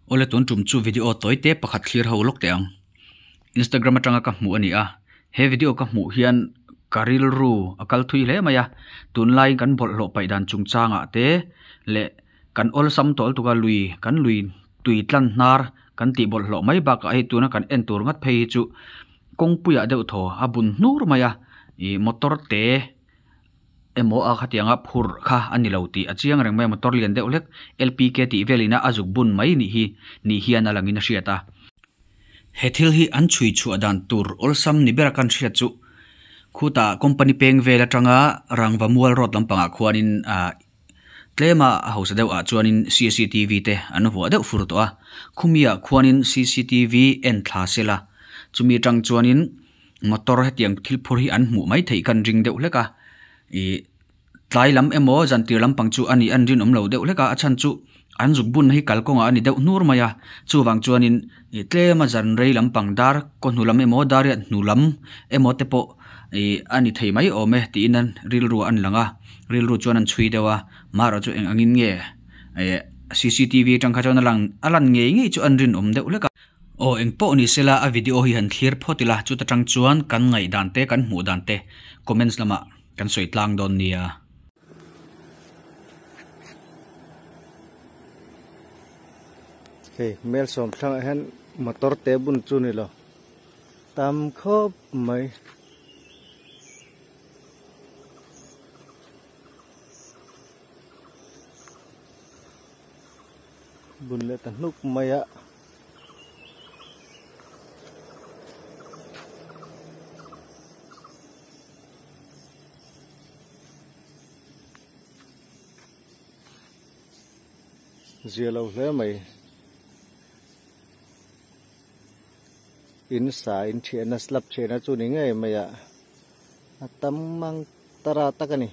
Awle tun tum chu video tawi te pakhat thlir ho lawk teh ang. Instagram atanga ka hmuh a ni a, he video ka hmuh hian ka rilru a kal thui hle mai a, tunlaiin kan bawlhhlawh paih dan chungchangah te leh kan awlsam tawh lutuk a lui kan lui tui tlan hnar kan tih bawlhhlawh mai bakah hei tuna kan en tur ngat phei hi chu kawngpuiah deuh thaw a bun hnur mai a, ih motor te. Emaw a khatianga phurh kha a ni lo tih a chiang reng mai a, motor lian deuh hlek LPK tih velin a a zuk bun mai nih hi nih hian a langin a hriat a. He thil hi an chhui chhuah dan tur awlsam ni bera kan hriat chu khutah company peng vel atanga Rangva mual road lampangah khuanin ah tlema a hausa deuh ah chuanin cctv te an vuah deuh fur tawh a, khumiah khuanin cctv en thla sela chumi atang chuanin Motor hetiang thil phur hi an hmuh mai theih kan ring deuh hlek a, ih tlai lam emaw zan tir lampang chu a nih an rinawm lo deuh hlek a, a chhan chu an zuk bun hi kalkawngah a ni deuh hnur mai a, chuvang chuanin ih tlema zan rei lampang dar kaw hnu lam emaw dar riat hnu lam emaw te pawh ih a ni thei mai awm e tiin an rilru an lang a, rilru chuan an chhui deuh a, marawh chu eng angin nge ih cctv atang kha chuan a lang a lan ngei ngei chu an rinawm deuh hlek a. Aw eng pawh ni sela a video hi han thlir phawt ila chuta tang chuan kan ngaihdan te kan hmuh dan te comments lamah kan sawi tlang dawn nia. Hei hmel sawm thlangah hian motor te bun chu ni lo tam khawp mai. Bun leh ta hnuk mai a. Zia lo hle mai. In sa in thiahna slab thiahna chu ni ngei mai a. A tam mang tara tak a ni.